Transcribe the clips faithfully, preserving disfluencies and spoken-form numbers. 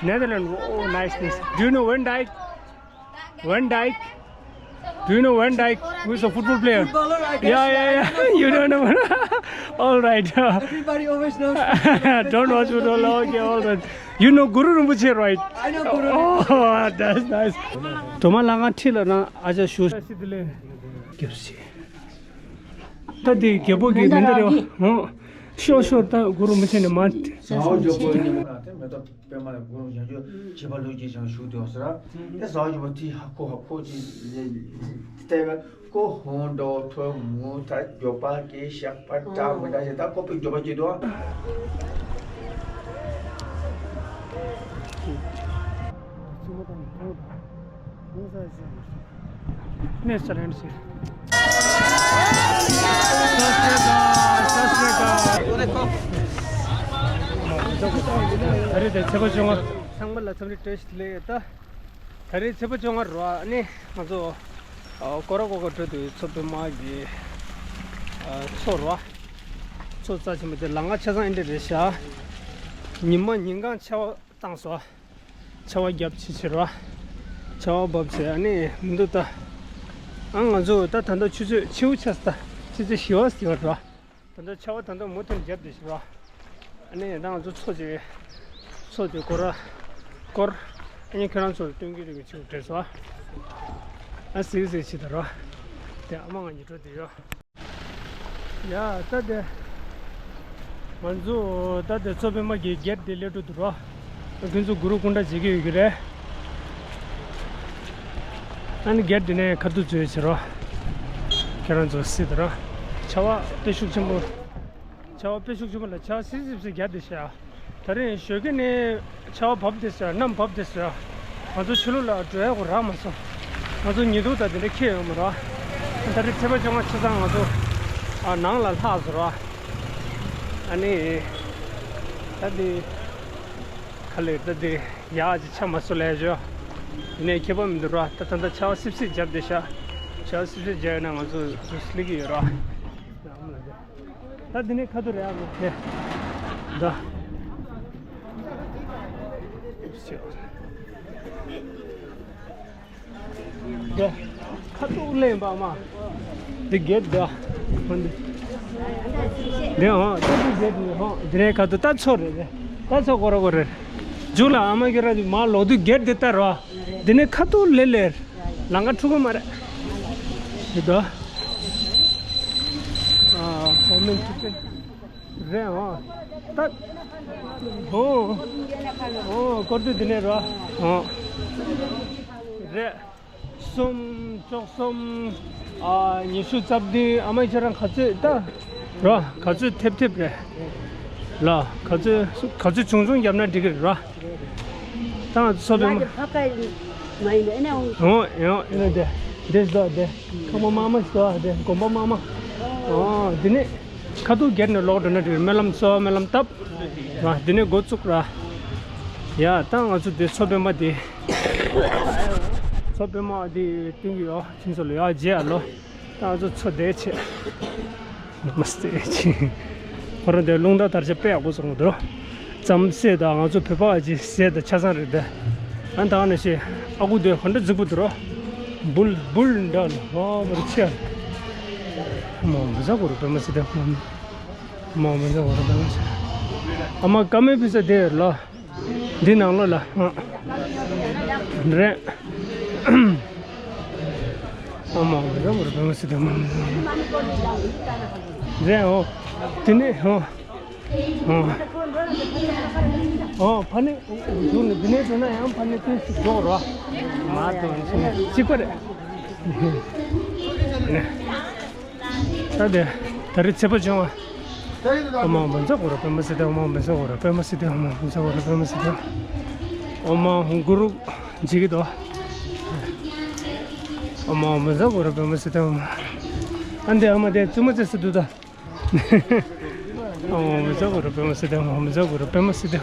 Netherlands. Oh, nice, nice. Do you know Van Dijk? Van Dijk? Do you know Van Dijk? Who is a football player? Footballer, I guess. Yeah, yeah, yeah. You don't know. All right. Everybody always knows. Don't watch football. Okay, all right. You know Guru Rinpoche, right? I know Guru Rinpoche. Oh, that's nice. དོ་མ་ལ་ང་ཁྲིད་ལ་ན་ཨ་ཅག་ཞུ། སྐྱབས་སེ། ད་དེ་རྒྱལ་པོ་གི་མེ་མདའ་རེད་བ། ཨོ། ཤོག་ཤོག་ད་གུ་རུ་མི་ཆེན་ནས་མ། ཟ་འོག་འཇོག་པོ་ཉི་མ་དེ་མེ་ཏོག་པད་མ་ལ་གུ་རུ་ཞལ་ཆོས་བྱེད་པ་ལུགས་ཀྱི་ཞང་ཞུགས་དུས་སོ་ར། དེ་ཟ་འོག་འཇོག་པོ་དེ་ཧ་ཁོ་ཧ་ཁོ་ཅི་ལྟ་བ་ཀོ་ཧོང་འགྲོ་ཐོ་མུ་ཐ་མགྱོགས་པ་གི་ཤག་པ་འདྲ་མི་འདྲ་ཞིག་ད་ཀོ་པི་མགྱོགས་པ་སྐྱེ་དུས། ནས་ས་ལན་ཟེར། ད་རེས་དེ་ཚེས་པ་བཅོ་ལྔ། ཚང་མ་ལ་འཚམས་འདྲི་བཀྲ་ཤིས་བདེ་ལེགས། ད་ད་རེས་ཚེས་པ་བཅོ་ལྔ་རེད་བ། ཨ་ནི་ང་ཚོ་ཨ་ཀོ་ར་ཀོ་ཀ་འགྲོ་དུས་མཚོ་པདྨ་གི་ཨ་མཚོ་རེད་བ། མཚོ་རྩ་ཆེན་པོ་དེ་ལ་ང་ཆ་ཚང་ཨེ་འདྲ་རེད་ཤག་ཉི་མ་ཉིན་གང་ཆར་པ་བཏང་སོང་། ཆར་པ་རྒྱབ་ཆེ་ཆེ་ར། ཆར་པ་བབས་ཚེ་ཨ་ནི་མི་འདུག་ད། ཨ་ང་ཚོ་ད་ད་ལྟ་ཆུ་ཚོད་ཕྱེད་ཆགས་ད། ཆུ་ཚོད་བཞི་པ་ཟེར་བ་ར། ད་ལྟ་ཆར་པ་ད་ལྟ་མུ་མཐུད་རྒྱབ་བསྡད་ཤག་ར། ཨ་ནི་ད་ང་ཚོ་མཚོ་ཅིག་མཚོ་དེ་སྐོར་ར་སྐོར། ཨ་ནི་ཁྱེད་རང་ཚོ་ལ་སྟོན་གྱི་རེད་ཅིག་དྲན་སོང་། ཨ་གཟིགས་གཟིགས་བྱེད་ད་ར། དེ་ཨ་མ་ང་གཉིས་འགྲོ་བསྡད་ཡོད། ཡ་ད་དེ། ང་ཚོ་ད་དེ་མཚོ་པདྨ་གི་གེ་ཊི་དེ་སླེབས་འགྲོ་འདུག་རོ། ཁྱོད་ཚོ་གུ་རུ་སྐུ་འདྲ་བྱེད་ཀྱི་ཡོད་ཀྱི་རེད། ཨ་ནི་གེ་ཊི་དེ་ནས་ཁ་ཐུག་འཛུལ་བྱེད་རོ། ཁྱེད་རང་ཚོ་གཟིགས་དང་རོ། ཆར་པ་དཔེ་ཤུགས་ཆེན་པོ། ཆར་པ་དཔེ་ཤུགས་ཆེན་པོ་ལ་ཆར་པ་སིབ་སིབ་སིབ་རྒྱག་བསྡད་ཤག་ད་རེས་ཞོགས་ཀས་ནས་ཆར་པ་བབས་བསྡད་ཤག་གནམ་བབས་བསྡད་ཤག་ང་ཚོ་ཕྱི་ལོགས་ལ་འགྲོ་ཡག་གོ་རག་མ་སོང་། ང་ཚོ་ཉི་གདུགས་དང་དེ་འདྲ་འཁྱེར་ཡོད་མ་རེད། ད་རེས་ཚེས་པ་བཅོ་ལྔ་ཆ་ཚང་ང་ཚོ་ཨ་ནང་ལ་ལྷག་སོང་ར། ཨ་ནི། ད་འདི། ག་ལེར་ད་འདི་ཡག་ཅིག་ཆགས་མ་སོང་ལབ་ཞོག་ཡིན་ནའི་ཁྱད་པར་མི་འདུག་ར། ད་ད་ལྟ་ཆར་པ་སིབ་སིབ་བརྒྱབ་བསྡད་ཤག་ཆར་པ་སིབ་སིབ་བརྒྱབ་ཡོད་ན་ང་ཚོ་སླེབས་ཀྱི་ཡོད་ར། ད་འདི་ནས་ཁ་ཐུག་རེད་ཨ་ནི་དེ། ད། ད་ཁ་ཐུག་ལེན་པ་མ། འདི་གེ་ཊི་ད། འདི། འདི་ཧོ། ད་འདི་གེ་ཊི་ནི་ཧོ། འདི་ནས་ཁ་ཐུག་ད་མཚོ་རེད་རེད། ད་མཚོ་སྐོར་ར་སྐོར་རེད། མཇུག་ལ་ཨ་མ་གི་ར་མ་ལོག་དུས་གེ་ཊི་འདི་ལྟ་རོ། འདི་ནས་ཁ་ཐུག་ལེ་ལེར། ལམ་ཁ་འཁྲུག་གི་མ་རེད། འདི་ད། ཨ་ཧོ་མིན་ཐུག་གི་རེད་ཨ། ད། ཧོ། ཧོ་སྐོར་དུས་འདི་ནས་རོ། ཧོ། རེད། གསུམ། བཅུ་གསུམ། ཨ་ཉི་ཤུ་རྩ་བདུན། ཨ་མ་ཁྱེད་རང་ག་ཚོད་ད། རོ། ག་ཚོད་ཐེབས་ཐེབས་རེད། ལ། ག་ཚོད་ག་ཚོད་ཆུང་ཆུང་བརྒྱབ་ན་འགྲིག་གི་རེད་རོ། ད་ང་ཚོ་ཚོ་པའི་མ། ང་ཕ་ཀ་མ་ཡིན་ཨེ་ན་འོང་། ཨོ་ཨེ་ཨོ་ཨེ་ན་དེ། དེ་ཟོ་དེ། ཁ་མོ་མ་མ་ཟོ་དེ། གོམ་པ་མ་མ། ཨོ་དེ་ནས། ཁ་ཐུག་སྒེར་ནས་ལོག་འགྲོ་ན་འགྲིག་སྨོན་ལམ་གསོལ་བ་སྨོན་ལམ་བཏབ། ར་འདི་ནས་འགོ་བཙུགས་ར། ཡ་ད་ང་ཚོ་འདི་མཚོ་པདྨ་འདི། མཚོ་པདྨ་འདི་སྟོན་གྱི་ཡོད་ཁྱིམ་ཚོ་ལ་ཡ་རྗེས་ཨ་ལོ། ད་ང་ཚོ་མཚོ་འདི་ཆེ། མ་སྟེ་ཆེ། ཁོ་རང་འདི་རླུང་རྟ་དར་ཆ་དཔེ་ཡག་པོ་སོང་འདུག་རྩམ་ཟས་དང་ང་ཚོ་བོད་པ་ཅིག་ཟས་དང་ཆ་ཚང་རེད་དེ། ཨ་ད་ནི་ཤེས་ཨ་ཁུ་དེ་ཧོན་ཏ་རྫིག་པོ་འདུག་རོ། འབུལ་འབུལ་འདྲ་ལ་ཧོ་བར་ཆེ། མོ་མི་ཟ་གོ་རོ་པདྨ་སིདྡྷི་ཧོ། མོ་མི་ཟ་གོ་རོ་པདྨ་སིདྡྷི། ཨ་མ་ཀ་མེ་ཕི་ས་དེ་ལ། འདི་ནང་ལོགས་ལ་ཧོ། རེད། ཨ་མ་མི་ཟ་གོ་རོ་པདྨ་སིདྡྷི་མ་མི་ཟ། རེད་ཨོ། དེ་ནས་ཧོ། ཨོ། ཨོ་ཕ་ནི། འདི་ནས་འགྲོ་ན་ཡང་ཕ་ནི་ཏོག་ཙམ་འགྲོ་རོགས། མ་གཏོགས་གཅིག་པ་རེད། ད་དེ། ད་རེས་ཚེས་པ་བཅོ་ལྔ། ཨོཾ་ཨཱཿཧཱུྃ་བཛྲ་གུ་རུ་པདྨ་སིདྡྷི། ཨོཾ་ཨཱཿཧཱུྃ་བཛྲ་གུ་རུ་པདྨ་སིདྡྷི། ཨོཾ་ཨཱཿཧཱུྃ་བཛྲ་གུ་རུ་པདྨ་སིདྡྷི། ཨོཾ་ཨཱཿཧཱུྃ་གུ་རུ། འཇིག་གི་དོ། ཨོཾ་ཨཱཿཧཱུྃ་བཛྲ་གུ་རུ་པདྨ་སིདྡྷི། ཨོཾ། ཨ་འདི་ཨ་མ་དེ་བཙུན་མོ་བཙས་སུ་འདུག་ད། ཨོཾ་ཨཱཿཧཱུྃ་བཛྲ་གུ་རུ་པདྨ་སིདྡྷི། ཨོཾ་ཨཱཿཧཱུྃ་བཛྲ་གུ་རུ་པདྨ་སིདྡྷི།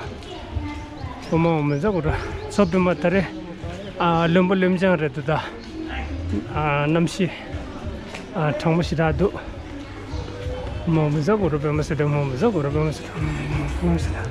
ཨོཾ་ཨཱཿཧཱུྃ་བཛྲ་གུ་རུ། མཚོ་པདྨ་ད་རེས། ཨ་བློན་པོ་བློན་ཆེན་རེད་འདུག་ད། ཨ་གནམ་གཤིས། ཨ་གྲང་མོ་ཞེ་དྲག་འདུག་ཨོཾ་ཨཱཿཧཱུྃ་བཛྲ་གུ་རུ་པདྨ་སིདྡྷི། ཨོཾ་ཨཱཿཧཱུྃ་བཛྲ་གུ་རུ་པདྨ་སིདྡྷི། ཨོཾ་ཨཱཿཧཱུྃ་བཛྲ་གུ་རུ་པདྨ་སིདྡྷི།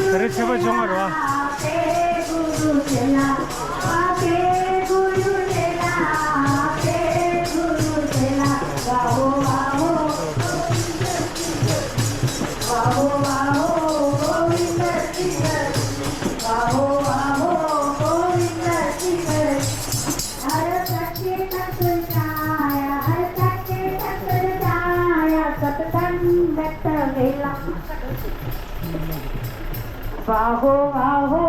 ད་རེས་ཆད་པ་བཅོ་ལྔ་རེད་བ། हर सच्चे सतगुर जाया, हर सच्चे सतगुर जाया, सतसंगत वेला। वाहो वाहो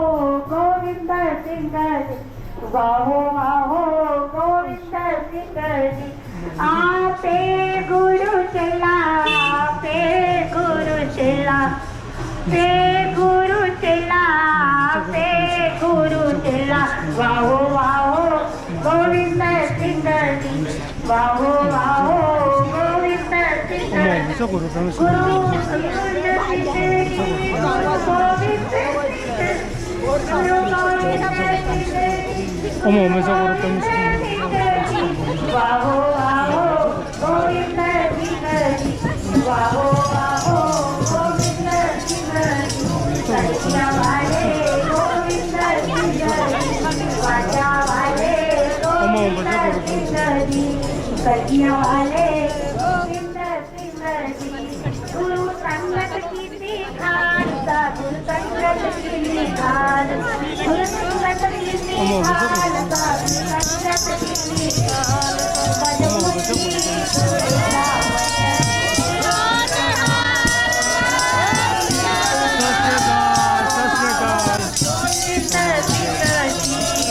गोविंद सिंह जी, वाहो वाहो गोविंद सिंह जी। आपे गुरु चेला, आपे गुरु चेला, आपे गुरु चेला, आपे गुरु चेला। वाहो वाहो गोविंद सिंह जी, वाहो वाहो गोविंद सिंह जी। गुरु गोविंद सिंह जी, गुरु गोविंद सिंह जी। ཨོཾ་ཨོཾ་ཨེ་ས་གོ་ར་པདྨ། वाहो वाहो गोविंद सिंह जी, वाहो वाहो गोविंद सिंह जी। कचिया वाले गोविंद सिंह जी, वाजा वाले गोविंद सिंह जी, कचिया वाले गोविंद सिंह जी। गुरु संगत की निधान, साधु संगत की निधान, गुरु संगत की निधान, साधु संगत की निधान। सत श्री अकाल, सत श्री अकाल।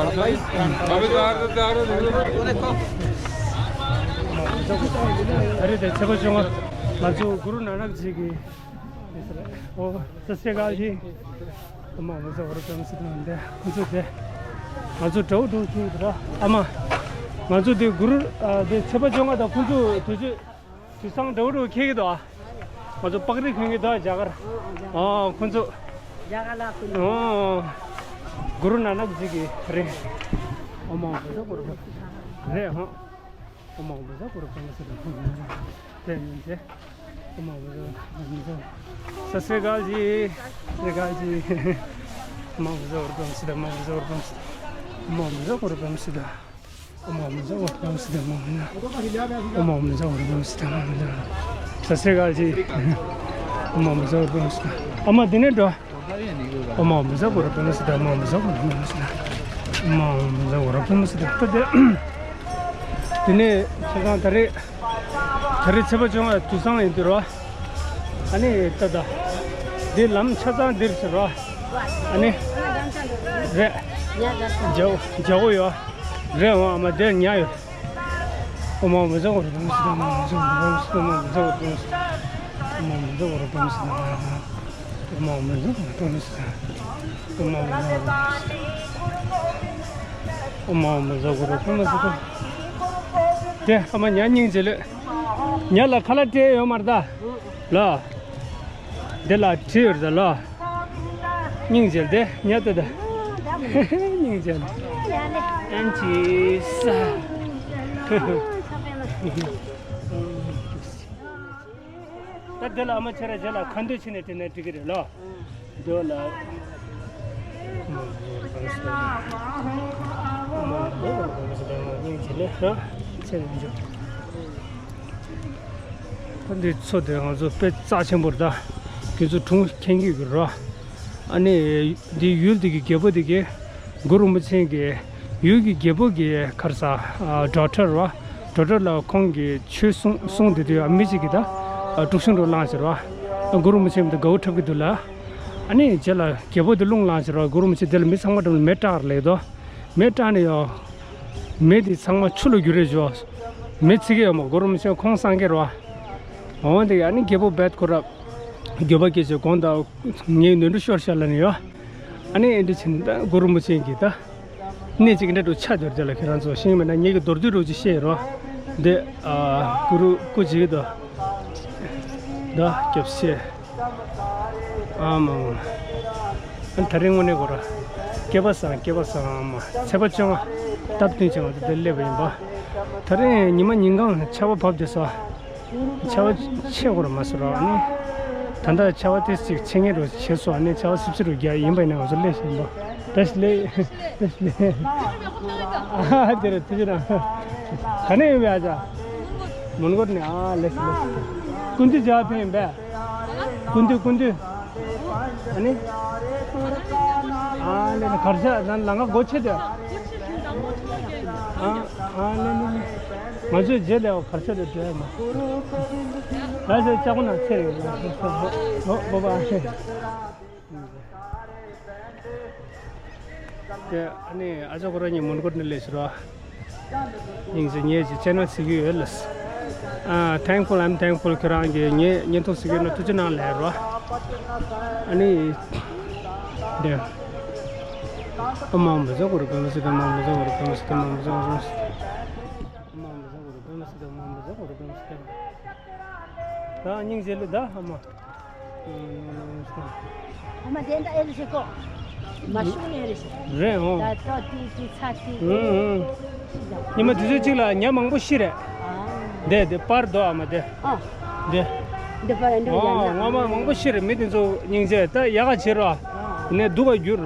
ཨ་རེ་དེ་ཚེས་པ་བཅོ་ལྔ་ང་ཚོ་གུ་རུ་ནཱ་ནག་ཇི་གི་ཨོ་ས་སྲས་ག་ཞིག་ཨ་མ་ང་ཚོ་བར་ཙམ་ཟེར་དང་འདི་ཁོང་ཚོ་དེ་ང་ཚོ་དགྲ་བོ་འགྲོ་ཁྱེར་གི་ར། ཨ་མ་ང་ཚོ་དེ་གུ་རུ་ཨ་དེ་ཚེས་པ་བཅོ་ལྔ་དང་ཁོང་ཚོ་དུས་ཚོད་དུས་སང་འགྲོ་རུ་ཁེལ་གི་འདུག་ཨ། ང་ཚོ་པག་རིག་ཁོན་གི་འདུག་ཨ་རྒྱ་གར། ཨོ་ཁོང་ཚོ་རྒྱ་གར་ལ་ཁོན་ཨོ་གུ་རུ་ནཱ་ནག་ཇི་གི་རེད། ཨོ་མ་ཨོ་མ་ཟ་གུ་རུ་རེད་ཧོ། ཨོ་མ་ཨོ་མ་ཟ་གུ་རུ་པ་ཟེར་དེ་ཉིན་ཚེ། ཨོ་མ་ཨོ་མ་ཟ་གུ་རུ་པ་ཟ། ས་སྲས་ག་ལ་ཇི། སྲས་ག་ལ་ཇི། ཨོ་མ་ཨོ་མ་ཟ་གུ་རུ་པ་ཟ་ཨོ་མ་ཨོ་མ་ཟ་གུ་རུ་པ་ཟ། ཨོ་མ་ཨོ་མ་ཟ་གུ་རུ་པ་མི་སྲིད་དེ་མ་མི་ན། ཨོ་མ་ཨོ་མ་ཟ་གུ་རུ་པ་མི་སྲིད་དེ་མ་མི་ན། ས་སྲས་ག་ལ་ཇི། ཨོ་མ་ཨོ་མ་ཟ་གུ་རུ་པ་མི་སྲིད་དེ། ཨ་མ་འདི་ནས་འགྲོ། ཨོ་མ་ཨོ་མ་ཟ་གུ་རུ་པ་མི་སྲིད་དེ་མ་མི་ཟ་གུ་རུ་པ་མི་སྲིད་དེ། ཨོ་མ་ཨོ་མ་ཟ་གུ་རུ་པ་མི་སྲིད་དེ། ད་དེ། དེ་ནས་ཆ་ཚང་ད་རེས། ད་རེས་ཚེས་པ་བཅོ་ལྔ་དུས་བཟང་ཡིན་དུས་རོ། ཨ་ནི་ད་ད། འདི་ལམ་ཆ་ཚང་འདིར་ཟེར་རོ། ཨ་ནི། རེད། རྒྱ་རྒྱ་བོ་ཡོད། རེད་འོང་ཨ་མ་དེར་ཉལ་ཡོད། ཨོ་མ་མི་ཟ་གོ་རེ་པ་མི་སྲིད་ཨོ་མ་མི་ཟ་གོ་རེ་པ་མི་སྲིད་ཨོ་མ་མི་ཟ་གོ་རེ་པ་མི་སྲིད་ཨོ་མ་མི་ཟ་གོ་རེ་པ་མི་སྲིད་ཨོ་མ་མི་ཟ་གོ་རེ་པ་མི་སྲིད་ཨོ་མ་མི་ཟ་གོ་རེ་པ་མི་སྲིད། དེ་ཨ་མ་ཉ་སྙིང་རྗེ་ལོས། ཉ་ལ་ཁ་ལག་སྤྲད་ཡོད་མ་རེད་ད། ལ། འདི་ལ་བྲིས་ཡོད་རེད་ལ། སྙིང་རྗེ་དེ་ཉ་ལྟ་ད། སྙིང་རྗེ། ཨན་ཅི་ས། ད་འདི་ལ་ཨ་མ་ཁྱེད་རང་རྗེས་ལ་ཁ་འདོན་བྱས་ནས་དེ་ནས་འགྲིག་གི་རེད་ལ། འདི་ལ། སྙིང་རྗེ་ལེ་ཧ། ཆེ་རུ་འཇུག་ད་འདི་མཚོ་དེ་ང་ཚོ་དཔེ་རྩ་ཆེན་པོ་རེད་ད། ཁྱེད་ཚོ་གྲུང་མཁྱེན་གྱི་ཡོད་ར། ཨ་ནི་འདི་ཡུལ་འདི་གི་རྒྱལ་པོ་འདི་གི་གུ་རུ་རིན་པོ་ཆེ་གི་ཡུལ་གྱི་རྒྱལ་པོ་གི་ག་རེ་ཟ་ཌོ་ཊར་ར། ཌོ་ཊར་ལ་ཁོང་གི་ཆོས་གསུང་གསུང་དེ་དུས་མི་གཅིག་གིས་ད་དཀྲུག་ཤིང་རུ་བླངས་ཟེར་བ། གུ་རུ་རིན་པོ་ཆེ་འདི་དགའ་བོ་འཁྲབ་ཀྱི་འདུག་ལ། ཨ་ནི་རྗེས་ལ་རྒྱལ་པོ་འདི་རླུང་བླངས་ཟེར་བ། གུ་རུ་རིན་པོ་ཆེ་འདི་ལ་མི་ཚང་མ་འགྲོ་ནས་མེ་སྲེག་རེད་ལབ་ཀྱི་འདུག་མེ་སྲེག་ནས་ཡང་། མེ་དེ་ཚང་མ་ཆུ་ལ་འགྱུར་རེ་བྱོས། མེ་ཚིག་གི་ཡོད་མ་གུ་རུ་རིན་པོ་ཆེ་ཁོང་སངས་རྒྱས་རེད་བ། འོན་ཏེ་ཨ་ནི་རྒྱལ་པོ་རྦད་ཁོ་ར། འགྱོད་པ་སྐྱེས་བྱས་དགོངས་དག་ངས་ནོར་འཁྲུལ་ཤོར་ཤག་ལབ་ནས་ཡོད། ཨ་ནི་ཨེ་འདྲ་བྱས་ནས་ད་གུ་རུ་རིན་པོ་ཆེ་གིས་ད། གནས་གཅིག་འདྲ་འགྲོ་ཆ་འདོར་རྒྱ་ལ་ཁྱེད་རང་ཚོ་ཤེས་མེད་ན་ངེད་ཀྱི་མདོར་བསྡུས་རོགས་ཅིག་བཤད་རོགས། འདི་ཨ་གུ་རུ་སྐུ་མཇལ་དོ། ད་སྐྱབས་ཆེ། ཨ་མ་མ། ཨ་ད་རིང་དངོས་གནས་གོ་ར། སྐལ་པ་བཟང་སྐལ་པ་བཟང་ཨ་མ་ཚེས་པ་བཅོ་ལྔ། སྟབས་བསྟུན་བྱས་ང་ཚོ་འདིར་སླེབས་པ་ཡིན་པ། ད་རིང་ཉི་མ་ཉིན་གང་ཆར་པ་བབས་བསྡད་སོང་། ཆར་པ་ཆད་གོ་ར་མ་སོང་ར་ཨ་ནི། ད་ལྟ་ཆར་པ་ཏོག་ཙམ་ཅིག་ཆད་མཁན་རུ་བྱས་སོང་ཨ་ནི་ཆར་པ་སིབ་སིབ་རུ་རྒྱག་ཡིན་པ་ཡིན་ན་ང་ཚོ་སླེབས་ཤིག་ཡིན་པ། བཀྲ་ཤིས་བདེ་ལེགས། བཀྲ་ཤིས་བདེ་ལེགས། ཨ་དེ་རེད་ཐུགས་རྗེ་གནང་། ག་ནས་ཡིན་པའི་ཨ་ཅག་མོན་གྷོ་ནས་ཨ་ལེ་ཤི་ལེ་ཤི། ཀུན་འདུས་རྒྱལ་བ་ཕེབས་ཡིན་པས། ཀུན་འདུས་ཀུན་འདུས། ཨ་ནི། ཨ་ལེ་ནི་གར་ཆ་ནང་ལང་ཀ་སྒོ་ཕྱེ་དེ། ཨ་ཨ་ལེ་ནི། ང་ཚོའི་རྗེས་ལ་གར་ཆ་དེ་འགྲོ་ཡ་མ། ང་ཚོའི་ལྕགས་པོ་ནང་ཚེ་རེད། ཨོ་ཨོ་ཨ་ལེ། དེ་ཨ་ནི་ཨ་ཅག་ཁོ་རང་གཉིས་མོན་གྷོ་ནས་སླེབས་ཤག་ར། སྙིང་རྗེ། ངས་ཅིག་ཅེ་ནལ་གཟིགས་ཀྱི་ཡོད་ལགས། ཨ། thankful, I'm thankful. ཁྱོད་རང་གིས་ངའི་བརྙན་ཐུང་གཟིགས་ཡོད་ན་ཐུགས་རྗེ་གནང་ལབ་ར། ཨ་ནི། དེ། ཨོཾ་ཨཱཿཧཱུྃ་བཛྲ་གུ་རུ་པདྨ་སིདྡྷི་ཨོཾ་ཨཱཿཧཱུྃ་བཛྲ་གུ་རུ་པདྨ་སིདྡྷི་ཨོཾ་ཨཱཿཧཱུྃ་བཛྲ་གུ་རུ་པདྨ་སིདྡྷི་ཨོཾ་ཨཱཿཧཱུྃ་བཛྲ་གུ་རུ་པདྨ་སིདྡྷི་ཨོཾ་ཨཱཿཧཱུྃ་བཛྲ་གུ་རུ་པདྨ་སིདྡྷི། ད་སྙིང་རྗེ་ལོས་ད་ཨ་མ། ཨ་མ་དེ་འདྲ་ཨེ་རེད་ཤེས་གོ། མ་ཤུགས་ནས་ཨེ་རེད་ཤེས། རེད་འོང་། ད་ཏོ་ཏི་ཏི་ཚ་ཏི། ཨུང་ཨུང་། ཤི་ད། ཉི་མ་དུས་ཚོད་གཅིག་ལ་ཉ་མང་པོ་ཤི་རེད། ཨ། དེ་དེ་པར་དོ་ཨ་མ་དེ། ཨ། དེ། འདི་པར་འདི་ཨོ་ཡང་ན། ངོ་མ་མང་པོ་ཤི་རེད། མི་དེ་ཚོ་སྙིང་རྗེ་ད་ཡག་ག་བྱེད་རོགས། ཨ། ནས་སྡུག་ག་འགྱུར།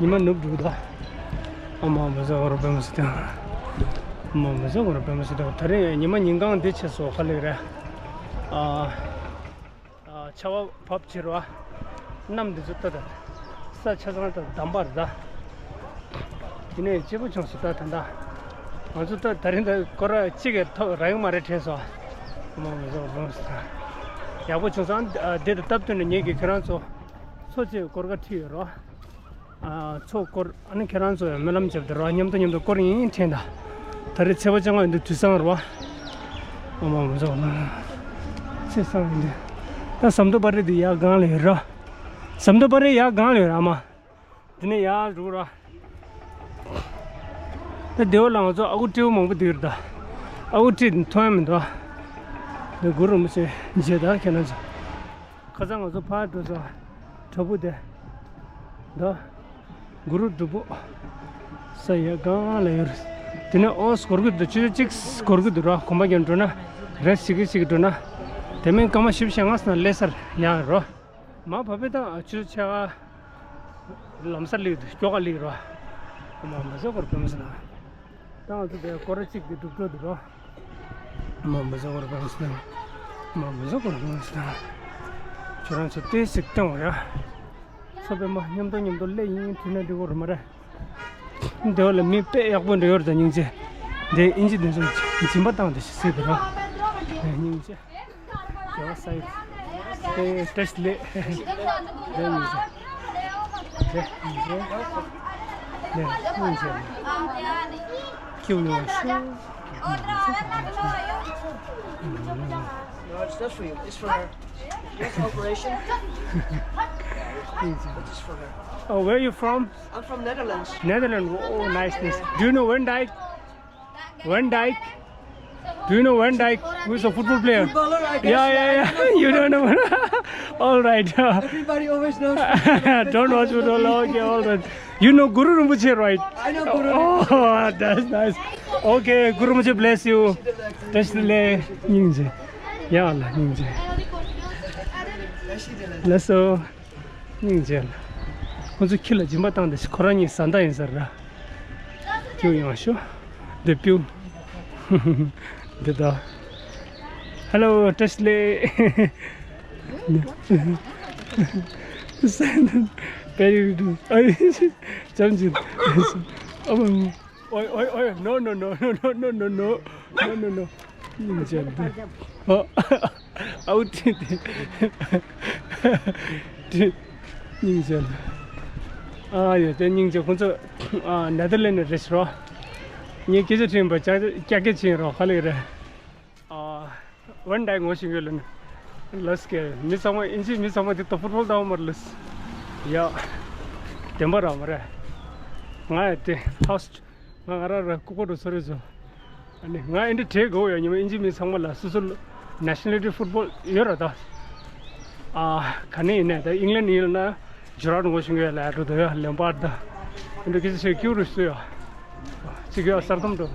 ཉི་མ་ནུབ་འགྲོ་གི་འདུག་ཨ་མ་མི་བཟོ་བར་བེམ་སི་དང་། ཨ་མ་མི་བཟོ་བར་བེམ་སི་དང་། ད་རེས་ཉི་མ་ཉིན་གང་འདི་བྱས་སོ་ག་ལེགས་རེད། ཨ། ཨ། ཆར་པ་བབས་ཕྱིར་བ། གནམ་འདི་ཚོ་ལྟ་ད། ས་ཆ་ཚང་ད་འདམ་པར་ད། དེ་ནས་སྐྱིད་པོ་བྱུང་སོང་ད་ད་ད། ང་ཚོ་ད་ད་རིང་ད་སྐོར་ར་གཅིག་གི་ཐོག་རག་གི་མ་རེད་དྲན་སོང་། ཨ་མ་མི་བཟོ་བར་བེམ་སི་དང་། ཡག་པོ་བྱུང་སོང་། ཨ། འདི་ད་སྟབས་བསྟུན་ནས་ངེད་ཀྱིས་ཁྱེད་རང་ཚོ་ཚོ་གཅིག་སྐོར་ག་ཁྲིད་ཡོད་རོ། ཨ། ཚོ་སྐོར། ཨ་ནི་ཁྱེད་རང་ཚོ་ཡང་སྨོན་ལམ་བརྒྱབ་དེ་རོ། མཉམ་དུ་མཉམ་དུ་སྐོར་ཡིན་དྲན་ད། ད་རེས་ཚེས་པ་བཅོ་ལྔ་ཡིན་དུས་དུས་བཟང་རོ། ཨ་མ་མི་བཟོ་བར་བེམ་སི། ཟེར་སང་ཡིན་ཏེ། ད་ཟམ་གདོང་པ་རེད་དེ་ཡར་སྒང་ལ་ཡོད་ར། ཟམ་གདོང་པ་རེད་ཡར་སྒང་ལ་ཡོད་ར་མ། དེ་ནས་ཡར་འགྲོ་ར། ད་སྡེ་བ་ལ་ང་ཚོ་ཨ་ཁུ་སྤྲེའུ་མང་པོ་འདུག་ར་ད། ཨ་ཁུ་སྤྲེའུ་མཐོང་ཡ་མི་འདུག་ཨ། འདི་གུ་རུ་མི་ཚེ་མཇལ་ད་ཁྱེད་རང་ཚོ། ཁ་སང་ང་ཚོ་ཕར་འགྲོ་ས། བྲག་ཕུག་དེ། ད། གུ་རུ་སྒྲུབ་ཕུག་ས་ཡ་གང་ལ་ཡོད་རེད། དེ་ནས་ཨོ་སྐོར་གི་འདུག་ཆུ་ཚོད་གཅིག་སྐོར་གི་འདུག་ར། གོམ་པ་རྒྱབ་འགྲོ་ན། རེས་ཞིག་གི་ཞིག་འགྲོ་ན། དེ་མིན་སྐར་མ་བཞི་བཅུ་ཞེ་ལྔ་ཙམ་ལས་སར་ཡང་རོ། མ་བབས་པའི་ད་ཆུ་ཚོད་ཕྱེད་ཀ་ལམ་སར་སླེབས་འདུག་སྐྱོ་ག་སླེབས་རོ། མ་མ་ཟ་སྐོར་བོད་མི་ཟ་ན། ད་ང་ཚོ་བའི་སྐོར་ར་གཅིག་དེ་སྒྲུབ་འགྲོ་འདུག་རོ། མ་མ་ཟ་སྐོར་བོད་མི་ཟ་ན། མ་མ་ཟ་སྐོར་བོད་མི་ཟ་ན། ཁྱོད་རང་ཚོ་ལྟོས་ཤིག་སྟོན་འོ་ཡ། ཚོ་པའི་མ་མཉམ་དུ་མཉམ་དུ་སླེབས་ཡིན་དུས་ན་འགྲིག་གོ་རེད་མ་རེད། འདི་བ་ལ་མི་དཔེ་ཡག་པོ་འདྲ་ཡོད་རེད་ད་སྙིང་རྗེ། འདི་ཨིན་ཇི་འདི་ཚོ་སྦྱིན་པ་བཏང་དེ་ཞིག་སྲིད་དེ་རོ། སྙིང་རྗེ། རྒྱལ་བ་སའི། ཨེ་བཀྲ་ཤིས་བདེ་ལེགས། རྒྱལ་བ་སྙིང་རྗེ། རྒྱལ་བ་སྙིང་རྗེ། རྒྱལ་བ་སྙིང་རྗེ། ཁྱེད་ཡོང་ཤོག No, it's not for you. It's for her. Yes, operation. This is for her. Oh, where are you from? I'm from Netherlands. Netherlands. Oh, nice, nice. Do you know Van Dijk? Van Dijk? Do you know Van Dijk? Who is a football player? Footballer, I guess. Yeah, yeah, yeah. You don't know. All right. Everybody always knows. Don't watch football. Okay, all right. You know Guru Rinpoche, right? I know Guru Rinpoche. Oh, that's nice. Okay, Guru Rinpoche bless you. བཀྲ་ཤིས་བདེ་ལེགས། སྙིང་རྗེ། ཡ་ལ་སྙིང་རྗེ། ལགས་སོ། སྙིང་རྗེ་ལ། ཁོ་ཚོ་ཁྱི་ལ་སྦྱིན་པ་བཏང་དེ་ཁོ་རང་གཉིས་བཟའ་ཟླ་ཡིན་ས་རེད་ར། སྐྱུག་ཡོང་ཤོག་འདི་སྤྱུག་འདི་ད། Hello, བཀྲ་ཤིས་བདེ་ལེགས། Very good. ཨ་ཡེ། ཅམ་ཅིག་ཨ་མ། Oi, oi, oi, no, no, no. No, no, no. སྙིང་རྗེ་འདི། ཨོ། ཨའུ་ཏི་ཏི། སྙིང་རྗེ། ཨ་ཡོད་དེ་སྙིང་རྗེ་ཁོང་ཚོ། ཨ་ནེ་དར་ལེན་ཌི་རེད་རོ། ངས་སྐད་ཆ་དྲིས་པ་ཅག་ཀྱག་ཀྱག་ཕྱིན་རོ་ཧ་ལས་རེད། ཨ། ཝན་ཌའིག་ངོ་ཤེས་ཡོད་ལ་ནི། ལགས་ཀྱི་མི་ཚང་མ་ཨིན་ཇི་མི་ཚང་མ་དེ་ལྟ་ཕུཊ་བོལ་ལྟ་བ་མ་རེད་ལགས། ཡ། བདེན་པ་རང་མ་རེད། ང་ཡ་དེ་ཧའུ་སི། ང་ང་རང་ར་ཀུ་ཀོ་འགྲོ་ཚོ་རེད་ཚོ། ཨ་ནི་ང་ཨིན་ཌི་དྲེད་དགོས་ཡ་ཉི་མ་ཨིན་ཇི་མི་ཚང་མ་ལ་སོ་སོ་ནེ་ཤ་ནལ་ཊི་ཕུཊ་བོལ་ཡོད་ར་ད། ཨ། ག་ནས་ཡིན་ནས་ད་ཨིང་ལན་ཡིན་ལ་ན། ཇོ་ར་ངོ་ཤེས་ཡོད་ལ་འགྲོ་དོ་ཡ་ལེམ་པར་ད། ཨིན་ཌི་གི་ཆེ་ཀྱུ་རུ་སུ་ཡ། ཅིག་ཡ་སར་དམ་འགྲོ།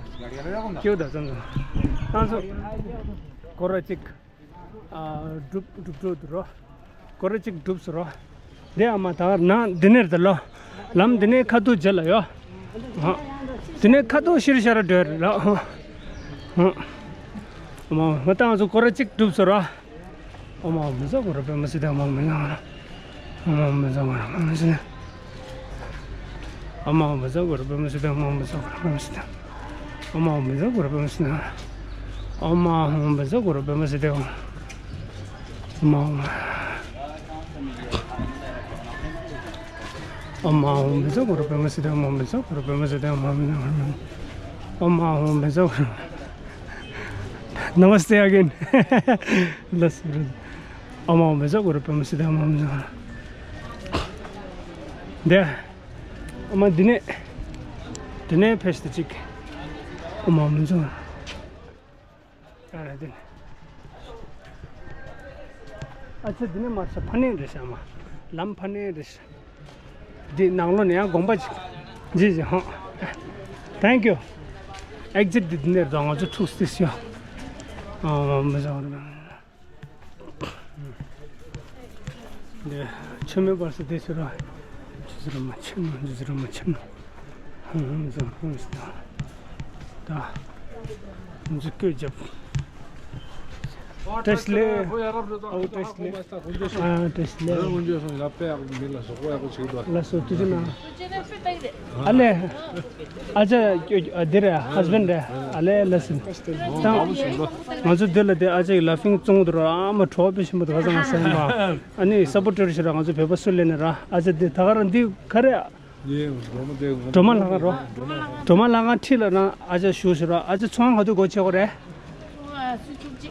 ཀྱུ་ད་ཙམ་ཙམ། ང་ཚོ། སྐོར་ར་གཅིག་ཨ། སྒྲུབ་སྒྲུབ་འགྲོ་འདུག་རོ། སྐོར་ར་གཅིག་སྒྲུབ་སོང་རོ། འདི་ཨ་མ་ད་ནང་འདི་ནས་རེད་ལོ། ལམ་འདི་ནས་ཁ་ཐུག་རྗེས་ལ་ཡོ། ཨ། འདི་ནས་ཁ་ཐུག་ཤིར་ཤར་འགྲོ་རེད་ལོ། ཨ་མ་ང་ཏང་ཚོ་སྐོར་ར་གཅིག་སྒྲུབ་སོང་རོ། ཨ་མ་མི་ཚོགས་སྐོར་ར་པད་མ་སི་ཏ་མ་མི་ལང་ར། ཨ་མ་མི་ཚོགས་སྐོར་ར་པད་མ་སི་ཏ། ཨ་མ་འོ་མི་ཚོགས་སྐོར་ར་པད་མ་སི་ཏ། ཨ་མ་འོ་མི་ཚོགས་སྐོར་ར་པད་མ་སི་ཏ། ཨ་མ་འོ་མི་ཚོགས་སྐོར་ར་པད་མ་སི་ཏ། ཨ་མ་འོ་མི་ཚོགས་སྐོར་ར་པད་མ་སི་ཏ། ཨ་མ་འོ་མི་ཚོགས་སྐོར་ར་པད་མ་སི་ཏ། ཨ་མ་འོ་མི་ཚོགས་སྐོར་ར་པད་མ་སི་ཏ། ཨ་མ་འོ་མི་ཚོགས་སྐོར་ར་པད་མ་སི་ཏ། ཨ་མ་འོ་མི་ཚོགས་སྐོར། Namaste again. ལགས་སོ། ཨ་མ་འོ་མི་ཚོགས་སྐོར་ར་པད་མ་སི་ཏ། ཨ་མ་འོ་མི་ཚོགས་སྐོར་ར། འདི། ཨ་མ་འདི་ནས། འདི་ནས་ཕེབས་ཏེ་གཅིག་ཨ་མ་འོ་མི་ཚོགས་སྐོར་ར། ཨ་ར་འདི་ནས། ཨ་ཙི་འདི་ནས་མར་ས་ཕ་ནས་རེད་ཤག་མ། ལམ་ཕ་ནས་རེད་ཤག་འདི་ནང་ལོགས་ནས་ཡང་དགོངས་པ་ཅིག་ཇི་ཇི་ཧོ། Thank you. Exit འདི་འདི་ནས་རེད། ང་ཚོ་ཐུག་སྟེ་ཤག་ཨ་མ་འོ་མི་ཚོགས་སྐོར་ར། འདི་ཆུ་མེད་པར་སེ་དེ་ཕྱིར་ར། ཆུ་ཟེར་མ་ཆེ་ནོ། འདི་ཟེར་མ་ཆེ་ནོ། ཧང་ཧང་ཟེར་ཧང་ཟེར། ད། འདི་སྐད་རྒྱབ། བཀྲ་ཤིས་བདེ་ལེགས། ཨོ་བཀྲ་ཤིས་བདེ་ལེགས། ཨ་བཀྲ་ཤིས་བདེ་ལེགས། ལགས་སོ་ཐུགས་རྗེ་གནང་། ཨ་ལས། ཨ་ཅག་ཨ་འདི་རེད། ཧས་བྷེན་ཌི་རེད། ཨ་ལས་ལགས་སོ། ད་ང་ཚོ་འདི་ལ་དེ་ཨ་ཅག་གི་ལ་ཕིང་བཙོང་འདུག་ར། ཨ་མ་གྲོགས་པོ་ཆེན་པོ་འདུག་ག་ཚང་མ་སེམས་པ། ཨ་ནི་སབ་པོ་ཊར་ཞིག་ར། ང་ཚོ་བོད་པ་སུ་ལས་ནས་ར། ཨ་ཅག་འདི་ད་ག་རང་འདི་ག་རེ། སྒྲོལ་མ་ལྷ་ཁང་རོ། སྒྲོལ་མ་ལྷ་ཁང་འཁྲིས་ལ་རང་ཨ་ཅག་བཞུགས་ཤིག་ར། ཨ་ཅག་ཚོང་ག་དུས་སྒོ་ཕྱེ་གོ་རེད། ཚོང་ཨ་སུ་བཅུ་གཅིག་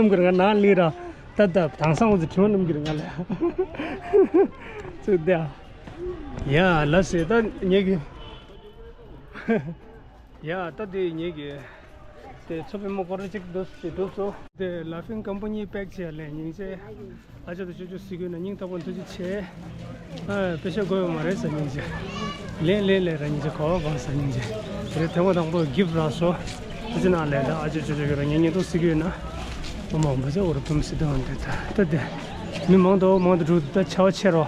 གནང་གི་རེད། ང་ནང་ལི་ར་ད་ད་དེང་སང་འོང་ཚེ་དྲི་མ་གནང་གི་རེད་ང་ལ། ཚུགས་དེ་ཡ་ལ་སེ་ད་ཉེ་གི། ཡ་ད་དེ་ཉེ་གི། དེ་ཚོ་པའི་མོ་སྐོར་ར་གཅིག་འདུག་ཅེས་འདུག་སོ། དེ་ལ་ཕིང་ཀམ་པ་ནི་པེག་ཅེས་ལས་སྙིང་རྗེ། ཨ་ཅག་དང་ཅོ་ཅོ་སི་ཀུན་ན་སྙིང་ཐག་པ་ཐུགས་རྗེ་ཆེ། ཨ་པེ་ཤ་དགོས་ཡོད་མ་རེད་ཟ་སྙིང་རྗེ། ལེན་ལེན་ལེན་ར་སྙིང་རྗེ་གོ་བ་གང་ཟ་སྙིང་རྗེ། དེ་རེད་ཐེངས་མ་དང་པོ་གིབ་རག་སོ། ཨ་ཅག་ནང་ལས་ད་ཨ་ཅག་ཅོ་ཅོ་གི་ར་ཉེ་ཉེ་ཐུགས་སི་ཀུན་ན། ཨོ་མ་འོ་མ་ཟ་འོ་ར་ཕུམ་སི་ད་འོན་དེ་ད་ད་དེ། མི་མང་དུ་མང་དུ་འགྲོ་ད་ཆ་བ་ཆེ་རོ།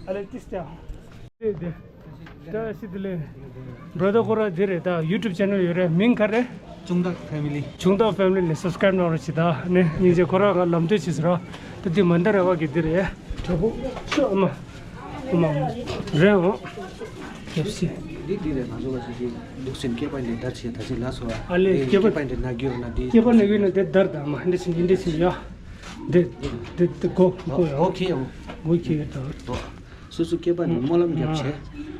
ཨ་ལེ་ཏིས་ཏེ། ཏེ་ཏེ། ད་སི་ཏི་ལེ། བྷ་ར་དར་ཁོ་ར་འདི་རེད་ད། ཡུ་ཊུབ་ཆེ་ནལ་ཡོད་རེད། མིང་ག་རེ། ཅུང་ཏག་ཕེ་མི་ལི། ཅུང་ཏག་ཕེ་མི་ལི་ལ་སབ་སི་ཀ་རེབ་གནང་རོགས་བྱེད་ད། ནས་སྙིང་རྗེ། ཁོ་ར་ང་ལམ་སྟོན་བྱེད་ཟེར་རོ། ད་འདི་མན་དཱ་ར་བ་གི་འདི་རེད། དྲ་འབུ་ཤོ་ཨ་མ། ཨ་མ། རེད་འོ། རྒྱབ་སི། འདི་འདི་རེད། ང་ཚོ་བ་ཞིག་གི་འདུག་སེམས་སྐྱེས་པ་འདི་འདར་བྱེད་ད་ཅི་ལ་སོ་བ། ཨ་ལེ་སྐྱེས་པ། སྐྱེས་པ་འདི་ན་རྒྱུ་ན་འདི། སྐྱེས་པ་ན་རྒྱུ་ན་འདི་འདར་ད་མ་འདི་སིན་འདི་སིན་ཡ། འདི་འདི་འདི་གོ་གོ་ཡ། ཨོ་ཁེ་ཡ། ཨོ། སོ་སོ་སྐྱེས་པ་ནི་སྨོན་ལམ་རྒྱབ་བྱས།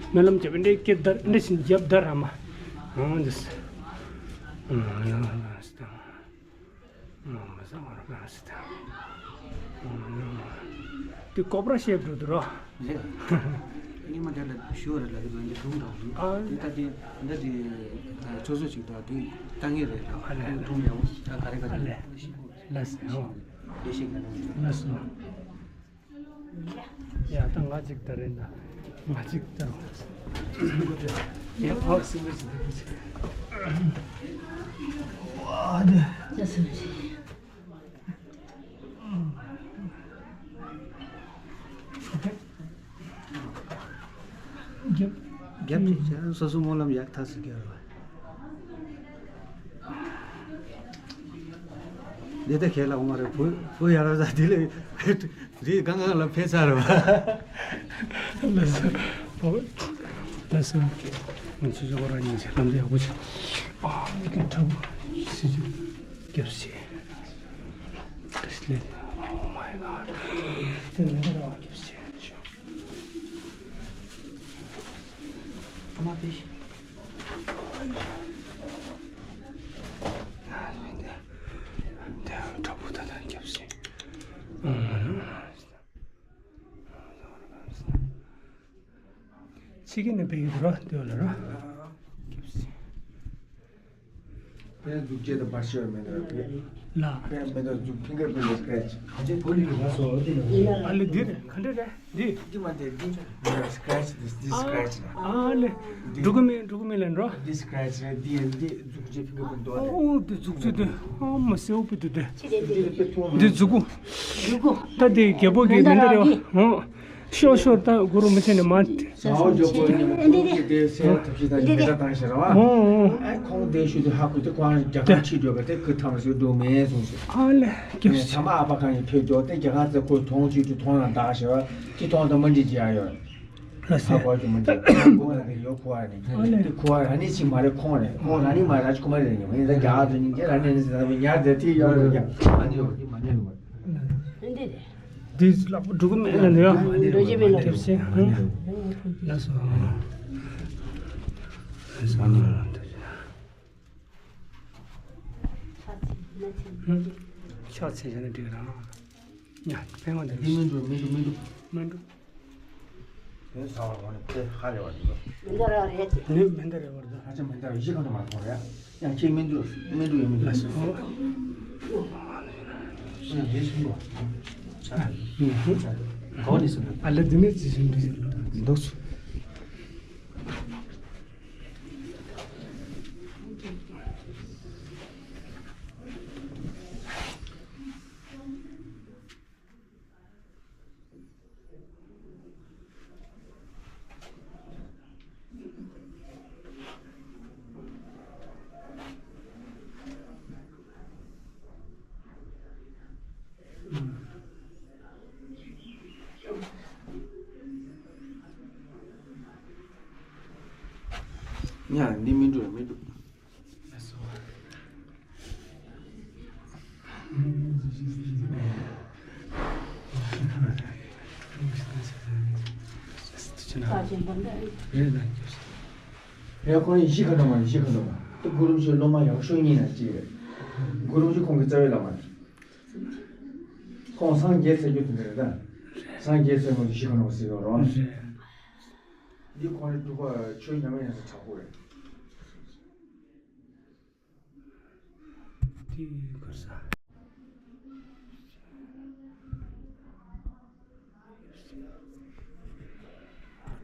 སྨོན་ལམ་རྒྱབ་འདི་སྐྱེ་ལྡར་འདི་བཞིན་རྒྱབ་ལྡར་ཨ་མ། ཨང་འདི། འདི་ཀོ་པ་ར་ཤེབ་འགྲོ་འདུག་རོ། སྙེ་མ་དེ་ལ་ཞུ་བ་རེད་ལ་རེད་ལ་འདི་དུང་དང་འདུག་ཨ། འདི་ལྟ་དེ་འདི་དེ་ཚོ་ཚོ་ཅིག་དང་དེ་ལྟ་ངེས་རེད་ལ། ཨ་ལེ། དུང་ཡག་པོ་ད་ག་རེ་ག་རེ་ལ་ལ་སེ་ཧོ། དེ་ཤེས་ག་ལ། ལ་སོ། ཡ་ད་ང་གཅིག་ད་རེད་ད། ང་གཅིག་ད་རེད། ཡ་ཨ་སུ་རེད་ཟེར་དེ་ཆེ། ཝ་དེ། རྒྱབ། རྒྱབ་ཅིག་བྱས་སོ་སོ་སྨོན་ལམ་ཡག་ཐག་སུ་རྒྱབ་རེད་བ། འདི་ལྟ་ཁས་ལ་འོང་བ་རེད། བུ་བུ་ཡར་ལ་འདི་ལས་འདི་གང་གང་ལ་ཕེབས་ཚར་རེད་བ། ལགས་སོ། ལགས་སོ། ང་ཚོ་ཚོ་རང་ཉིད་ཀྱི་ལམ་འདི་ཡག་པོ་ཆགས། ཨ་མི་གི་དྲ་འབུ་སི་ཅི་རྒྱབ་སི། Oh my God. དེ་ནས་ར་རྒྱབ་སི། ཨ་མ་པི། དེ་དྲ་འབུ་ད་ལྟ་རྒྱབ་སི། ཕྱི་གི་ནས་བེད་ཀྱི་འདུག་ར་འདི་ལ་ར། རྒྱབ་སི། འཛུགས་བྱེད་དུ་བར་ཤོར་མེད་འདུག་ལ། པས་མེད་འདུག་འཛུགས་ཕིང་གར་པིན་ཊི་སི་ཀེ་ཆི། ག་ཚོད་བོད་ལི་གི་ལ་སོ་འོ་དེ་ནི། ཨ་ལེ་འདི་རེད། ག་འདྲ་རེད་འདི། འདི་མ་འདི་འདི་སི་ཀེ་ཆི་འདི་འདི་སི་ཀེ་ཆི་ལ། ཨ་ལེ། འགྲོ་གི་མེད་འགྲོ་གི་མེད་ལ་འགྲོ། འདི་སི་ཀེ་ཆི་རེད། འདི་འདི་འཛུགས་བྱེད་ཕིང་གར་པིན་ཊི་འདུག་ཨོ་འདི་འཛུགས་བྱེད་དུ་ཨ་མ་སེའུ་པི་ཏུ་དེ། འདི་འཛུགས་གུ། འཛུགས་གུ། ད་དེ་རྒྱལ་པོ་གི་མེ་མེ་མདའ་རེད་བ། འདི། ཧོ། ཤོག་ཤོག་ད་གུ་རུ་མི་ཆེ་ནས་མ། ཟ་འོ་ཇོ་པོ་ཉི་མ་འདི་འདི་དེ་སེ་ཐབས་ཤེས་ད་ཅི་འདི་འདི་མེ་མདའ་བཏང་ཤེས་ར་བ། ཨོ་ཨོ། ཨ་ཁོང་དེ་ཤུ་དེ་ཧ་གོ་དེ་ཁོང་རྒྱ་གར་ཕྱི་འགྲོ་བ་དེ་ཁུ་ཐམ་སུ་འགྲོ་མེད་གསུངས་ཤེས། ཨ་ལེ་རྒྱབ་ཨ་ཤེས། ཚ་མ་ཨ་ཕ་གང་ཡིན་ཕེབས་འགྲོ་དེ་རྒྱ་གར་ཚེ་ཁོས་མཐོང་ཆུ་དུ་མཐོང་ལ་བདག་ཤེས་བ་ཅི་མཐོང་དང་མ་འདྲི་ཅི་ཡ་ཡོད། ལ་ཧ་སེ། གོ་ཅི་མ་འདྲི་ཁོ་ར་གི་ཡོད་ཁོ་ར་ནི། ཨ་ལེ། དེ་ཁོ་ར་ནི་ཅི་མ་རེད་ཁོང་རེད་ཁོང་ར་ནི་མ་ར་ཅི་ཁོ་མ་རེད་ཉི་མ་ཡིན་ད་རྒྱ་གར་དུ་ཉིན་རྒྱ་ར་ནི་ནི་ཟེར་ན་ཉར་དེ་དེ་ཡོད་རེད་ཡ། ཨ་ནི་ཡོད་དེ་མ་ཉར་ཡོད། འདི་ལག་པ་འགྲོ་གི་མེད་ན་འདི་ཡ། འགྲོ་གི་མེད་ན། ཐེབས་སེ་ཧང་། ལགས་སོ། ཕྱག་འཚལ་བྱས་ན་འགྲིག་རང་། ཡ་ཕན་པ་འདི་འདི་མི་འགྲོ་མི་འགྲོ་མི་འགྲོ། མི་འགྲོ། དེ་ཟ་བར་འོང་ནས་དེ་ཧ་ལས་བ་འདུག་མི་འདོར་བ་རེད་དེ། ནི་མི་འདོར་བ་རེད། ཧ་ཅང་མི་འདོར་བ་གཞི་གང་དུ་མ་མཐོང་རེད། ཡང་ཁྱེད་མི་འདོར་མི་འདོར་ཡང་མི་འདོར། ལགས་སོ། ཡང་ཡེ་ཤུ་འགྲོ། ཆ་ཆ་ཆ་གོ་ནི་སུ་ཨ་ལེ་དེ་ནས་ཅི་ཞིག་འདུག་ཟེར་ལ་འདུག་སོ། ཡ་འདི་མི་འགྲོ་མི་འགྲོ། རེད་ཁོང་ཡེ་ཤེས་མཁའ་འགྲོ་མ་ཡེ་ཤེས་མཁའ་འགྲོ་མ་དེ་གུ་རུ་རིན་པོ་ཆེའི་སློབ་མ་ཡག་ཤོས་གཉིས་ནས་གཅིག་རེད། གུ་རུ་རིན་པོ་ཆེ་ཁོང་གི་རྩ་བའི་བླ་མ་རེད། ཁོང་སངས་རྒྱས་ཚར་རྒྱུ་དེ་འདྲ་རེད་ད། སངས་རྒྱས་ཚར་རྒྱུ་ཡེ་ཤེས་མཁའ་འགྲོ་མ་ཟེར་ཡོད་རེད། འདི་ཁོང་རེད་འདུག་ག་ཆོས་ཉམས་ལེན་ཡང་ས་དྲག་པོ་རེད། དེ་གར་ས།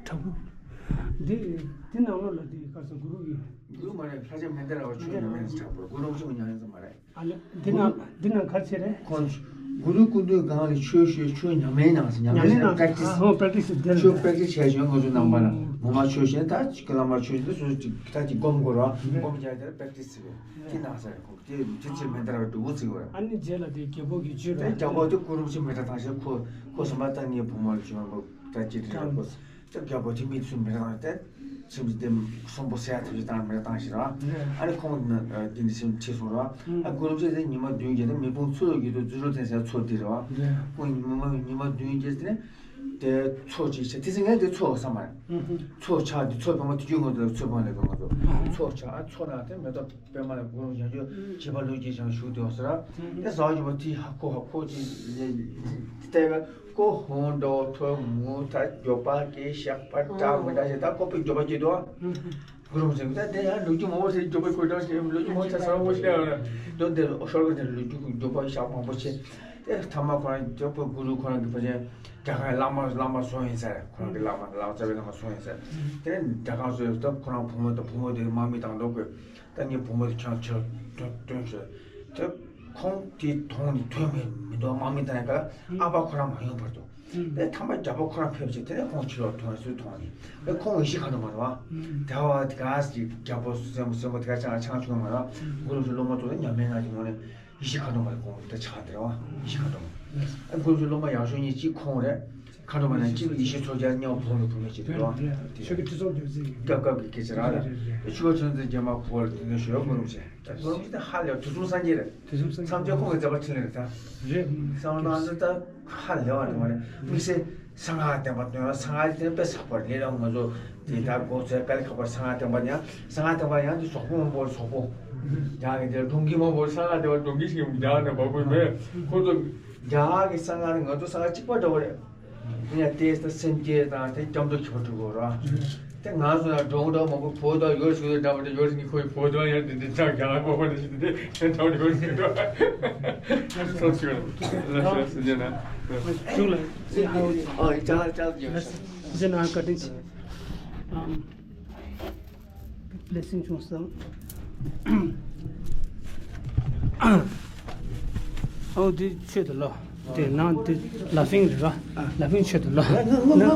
དྲག་པོ། འདི་འདི་ནང་ལོགས་ལ་འདི་གར་ས་གུ་རུ་གི་གུ་རུ་མ་རེད། ལྷ་ཆེན་མན་དཱ་ར་བ་ཆོས་ཉམས་ལེན་ས་དྲག་པོ་རེད། གུ་རུ་ཆུང་ཉམས་ལེན་ས་མ་རེད། ཨ་ལེ། འདི་ནང་འདི་ནང་ག་རེ་བྱས་རེད། ཁོང་གུ་རུ་སྐུ་མདུན་སྒང་ལ་ཆོས་ཞུས་ཆོས་ཉམས་ལེན་གནང་ཟེར། ཉམས་ཉམས་ལེན་ལེན་གནང་practice། ཨ་ཧོ་practice་འདིར། ཆོས་practice བྱས་བྱུང་ང་ཚོ་ནང་པ་ལ་ངོ་མ་ཆོས་བཤད་ད་ཅིག་བླ་མ་ཆོས་བཤད་ད་སོ་སོ་ཅིག་ད་ཅིག་སྒོམ་དགོས་ར་སྒོམ་བྱས་ད་practice་བྱེད་དེ་གནང་ཟེར། ཁོང་དེ་དེ་ཚེ་མན་དཱ་ར་བ་འབྲུག་པོ་བརྩི་དགོས་ར། ཨ་ནི་རྗེས་ལ་དེ་རྒྱལ་པོ་གི་བཅུད་དེ་ར། རྒྱལ་པོ་དེ་གུ་རུ་ཆེན་མི་འདྲ་ཐང་ཞེས་ཁོ་ཁོ་སོང་པ་ད་ངའི་བུ་མོ་ལ་བྱུང་བ་ད་ཅི་དྲིས་ར་ཁོ། ད་རྒྱལ་པོ་དེ་མི་ཚུལ་མི་རང་དེ་ཚིམ་དེ་གསོན་པོ་ཟས་ཐུབ་ཅི་དང་མི་རང་བཏང་ཞིག་ར། ཨ་ནི་ཁོང་དེ་འདྲ་སེམས་ཁྲིད་སོང་ར། ཨ་གུ་རུ་རིན་པོ་ཆེ་དེ་ཉི་མ་བདུན་བརྒྱད་དེ་མེ་དཔུང་མཚོ་ལ་བརྒྱུད་དུ་རྫུ་འཕྲུལ་བསྟན་ས་མཚོ་དེ་ར། ཁོང་ཉི་མ་ཉི་མ་བདུན་བརྒྱད་དེ་ནས་དེ་མཚོ་ཅིག་ཆགས་དེ་ཚེ་ངས་དེ་མཚོ་བསམ་མ་མཚོ་ཆགས་དེ་མཚོ་བོད་མ་དུས་རྒྱུན་ངོ་དེ་མཚོ་བོད་ལས་དགོས་ང་ཚོ་མཚོ་ཆགས། ཨ་མཚོ་ནང་དེ་མེ་ཏོག་པད་མ་ལ་གུ་རུ་བྱང་ཆུབ་བྱེད་པ་ལུས་ཀྱི་བྱང་བཞུགས་དེ་འོ་ཟེར་ར། དེ་ཟ་བ་ཡོད་པ་དེ་ཧ་ཁོ་ཧ་ཁོ་ཅི་ལས་བལྟས་པས། ཀོ་ཧོང་འགྲོ་ཐོ་མུ་ཐ་མགྱོགས་པ་གི་ཤག་པ་ཏྲ་མི་འདྲ་ཞེས་ད་ཀོ་པི་མགྱོགས་པ་སྐྱེས་འདུག་ཨ། གུ་རུ་མོ་ཟེར་ད་དེ་ཡང་ལོ་རྒྱུས་མང་པོ་ཟེར་མགྱོགས་པ་ཁོ་འདྲ་ཞེས་ལོ་རྒྱུས་མང་པོ་ཆ་ཚང་པོ་ཤེས་ཡོད་རེད། དོན་དེ་ཤོར་གི་དེ་ལོ་རྒྱུས་མགྱོགས་པ་ཤག་མང་པོ་ཆེ། དེ་ཐ་མ་ཁོ་རང་མགྱོགས་པ་གུ་རུ་ཁོ་རང་གི་ཕ་ཆེན་རྒྱ་གར་བླ་མ་བླ་མ་སོང་ཡིན་ཟེར། ཁོ་རང་གི་བླ་མ་བླ་མ་རྩ་བའི་བླ་མ་སོང་ཡིན་ཟེར། དེ་ནས་རྒྱ་གར་སོང་ཡོད་སྟབས་ཁོ་རང་བུ་མོ་དང་བུ་མོ་དེ་དམག་མི་དང་འགྲོགས་དགོས། ད་ངའི་བུ་མོ་དེ་ཁྱོད་ཁྱོད་སྟོན་ཤོག་དེ་ཁོང་དེ་དོང་ནས་ཐོན་མི་མི་འདུག་དམག་མི་དང་ཡང་ག་ཨ་ཕ་ཁོ་རང་མ་ཡོང་བར་དུ། དེ་ཐ་མ་རྒྱལ་པོ་ཁོ་རང་ཕེབས་ཆེ་དེ་ནས་ཁོང་ཕྱི་ལོགས་ཐོན་སུས་མཐོང་ནས་དེ་ཁོང་ཡེ་ཤེས་མཁའ་འགྲོ་མ་རེད་བ། དེ་བ་དེ་ག་ཟིག་རྒྱལ་པོ་སེམས་སེམས་པོ་དེ་ག་ཆང་ཆང་ཆུང་མ་རེད་བ། གུ་རུ་ཚོ་སློབ་མ་ཚོ་ལ་ཉམས་ལེན་གནང་གི་ངོ་ནས་ཡེ་ཤེས་མཁའ་འགྲོ་མ་རེད། ཁོང་དེ་ཆགས་དེ་རེད་བ་ཡེ་ཤེས་མཁའ་འགྲོ་མ། ཨ་གུ་རུ་ཚོ་སློབ་མ་ཡག་ཤོས་གཉིས་གཅིག་ཁོང་རེད། མཁའ་འགྲོ་མ་ནས་གཅིག་ཡེ་ཤེས་མཚོ་རྒྱལ་གཉའ་བོ་ལ་བུད་མེད་ཅིག་འདུག་ཨ། དེ་ཆོས་ཀྱི་ཁྲི་སྲོང་ལྡེའུ་བཙན་གྱི་སྐབས་སྐབས་ཀྱི་སྐད་ཆ་རག་ལ། རེད་རེད་རེད། ཆུ་བོ་ཆུ་འཛིན་རྒྱལ་མ་ཕུ་བོ་ལ་དེ་ནས་ཞོལ་གུ་རུ་ཆེ། གུ་རུ་ཆེ་དེ་ཧ་ལས་དུས་གསུམ་སངས་རྒྱས་རེད། དུས་གསུམ་སངས་རྒྱས། མཚམས་སྦྱོར་ཁོང་གི་མཛད་པ་འཕྲིན་ལས་རེད་ད། རེད། གསང་སྔགས་ནང་དུ་ད་ཧ་ལས་བ་རེད་མ་རེད། དམིགས་བསལ་གསང་སྔགས་བསྟན་པ་སྟོན་ལ་གསང་སྔགས་དེ་དཔེ་ཟབ་པ་རེད། ལས་ལ་ང་ཚོ་དེ་ད་གོ་ཚད་དཀའ་ལས་ཁག་པ་གསང་སྔགས་བསྟན་པ་ཡང་གསང་སྔགས་བསྟན་པ་ཡང་དེ་ཟོག་པོ་མང་པོ་རེད་ཟོག་པོ། རྒྱ་གི་དེ་སྒྲུང་གི་མང་པོ་གསང་སྔགས་བསྟན་པ་སྒྲུང་གི་ཞིག་རྒྱ་ནས་བབས་དགོས་མེད་ཁོ་ཚོ། རྒྱ་གར་གྱི་གསང་སྔགས་ནི་ང་ཚོ་གསང་སྔགས་གཅིག་པ་འདྲ་བོ་རེད། ཡིན་ཡང་དེ་ལྟར་སེམས་བསྐྱེད་དང་དེ་སྐྱབས་འགྲོ་ཁྱད་པར་འགྲོ་དགོས་ར། ང་ཚོ་ཡང་འགྲོ་འགྲོ་མང་པོ་བོད་དང་ཡོད་ཞུ་འདྲ་པོ་དེ་ཡོད་ཀྱི་ཁོའི་བོད་དང་ཡང་དེ་འདྲ་ཅང་རྒྱ་ལ་མང་པོ་ནས་ཞུ་དེ་འདྲ་པོ་ཡོད་ཀྱི་འདུག་སོ་ཞུ་ལ་ཞུ་ཞུ་ན། ཞུ་ལ་ཨ་ཅག་ཅག་ཡོད་ཞུ་ན་བཀའ་དྲིན་ཆེ། ཨམ། བློས་སེམས་ཆུང་སོང་། ཨོ་དེ་ཆོད་དུ་ལོ། དེ་ནང་དེ་ལ་ཕིང་རེད་ར། ལ་ཕིང་ཆོད་དུ་ལོ། ང་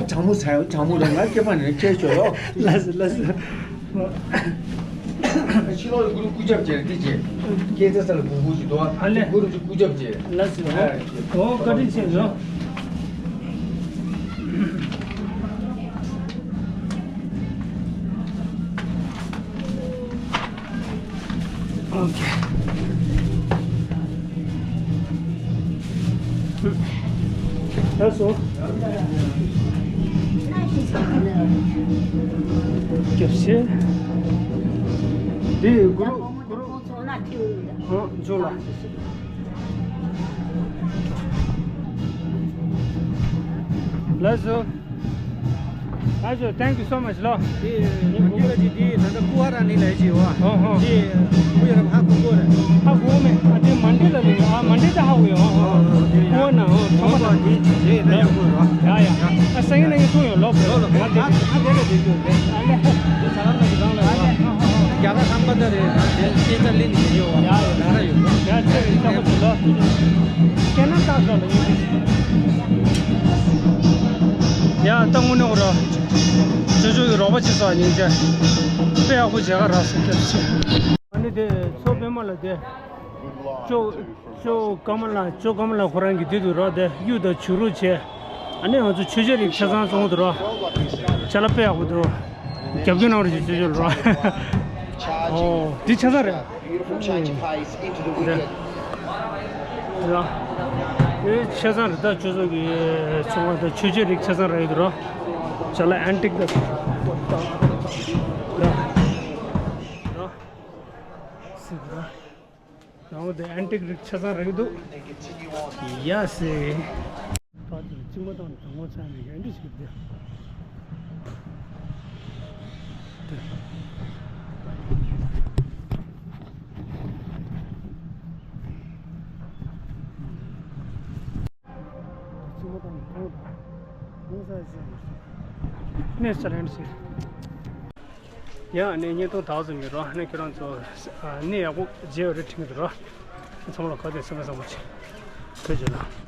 གྲང་མོ་ཚ་གྲང་མོ་རེད། ང་སྐེད་པ་ནས་ཁྱེར་ཆོག་ཡོ། ལ་སི་ལ་སི། ཕྱི་ལོགས་ལ་གུ་རུ་སྐུ་ཞབས་ཅེ་རེད་དེ་ཅེ། སྐད་ཆ་ས་ལ་གུ་གུ་ཞིག་འདུག་ཨ་ལེ། གུ་རུ་སྐུ་ཞབས་ཅེ། ལ་སི། ཨོ་བཀའ་དྲིན་ཆེ་ལོ། Okay. That's all. སྐྱབས་ཆེ། འདི་གུ་རུ་གུ་རུ། ཨོ་འཇོག་ལ། ལགས་སོ། ལགས་སོ། Thank you so much ལོ། དེ་མ་འདི་ལ་ཅི་དེ་ད་ལྟ་ཀུ་ཝ་ར་ནི་ལ་ཅི་ཡོད་ཨ། ཨོ་ཨོ། དེ་ཀུ་ཡ་ར་ཧ་གོ་གོ་ར། ཧ་གོ་མེད། ཨ་དེ་མ་འདི་ལ་ལི་ཨ་མ་འདི་ད་ཧ་གོ་ཡོད་ཨོ་ཨོ། ཀུ་ཝ་ན་ཨོ་ཐོག་མ་ད། དེ་ཅི་བྱས་ན་ཡག་པོ་ར། ཡ་ཡ། ཨ་སང་ཉིན་ནས་ཐུག་ཡོང་ལོ། ལོ་ལོ། ང་དེ་ང་དེ་ལ་དེ་ཡོད་རེད། ཨ་ལེ། དེ་ས་ལམ་ལ་གི་རང་ལ་ཡོད། རྒྱ་གར་ལྷག་པ་ད་རེད། ང་དེ་སྐད་ཆ་ལེན་ནི་ཡོད་བ། ཡ་ཡ། ང་ར་ཡོད། ཡ་ཆེ་རེད། ཆགས་པོ་ཆེ་ལོ། ཁྱེད་རང་ལྟ་ཤོག་ལ་ཡིན། ཡ་ད་དངོས་གནས་ར། ཅོ་ཅོ་གི་རོགས་པ་བྱེད་སོགས་ཉིན་བྱེད། དཔེ་ཡག་པོ་བྱེད་ག་ར་སོ་སྐྱབས་ཆེ། ཨ་ནི་དེ་མཚོ་པད་མ་ལ་དེ། ཅོ། ཅོ་ཀ་མ་ལ་ཅོ་ཀ་མ་ལ་ཁོ་རང་གི་དེ་དུ་རོགས་དེ་གཡུ་དང་བྱུ་རུ་བྱས། ཨ་ནི་ང་ཚོ་ཆོས་རྒྱལ་རིགས་ཆ་ཚང་ཚོགས་འདུ་རོགས། ཅ་ལག་དཔེ་ཡག་པོ་འདུག་རྒྱབ་སྐྱོར་གནང་རོགས་ཞེས་ཆོས་རྒྱལ་རོགས། ཨོ་དེ་ཆ་ཚང་རེད། འདི། ར། དེ་ཆ་ཚང་རེད། ད་ཆོས་ཚོགས་ཀྱི་ཚོང་པ་དང་ཆོས་རྒྱལ་རིགས་ཆ་ཚང་རེད་འདུག་རོགས། ཅ་ལག་ཨན་ཊིག་ད། ར། ར། སི་ར། ཡང་དེ་ཨན་ཊིག་རིགས་ཆ་ཚང་རེད་འདུག་ཡ་སེ། ད་དེ་གཅིག་མ་བཏང་ནས་དང་པོ་ཚང་ནས་ཡང་འདྲི་ཞིག་བསྡད། དེ། གཅིག་མ་བཏང་ནས་དང་པོ་དང་། ཡང་ས་ཡ་ས་ཡ་ས། གནས་ས་རེད་ཟེར། ཡང་ནས་བརྙན་ཐུང་དག་ཙམ་ཡོད་རོགས། ནས་ཁྱོད་རང་ཚོ་གནས་ཡག་པོ་མཇལ་བ་རེ་དྲན་གྱི་འདུག་རོགས། ཚང་མ་ལ་ཁ་གཏད་སེམས་པ་བཟང་པོ་བྱེད། ཐུགས་རྗེ་གནང་།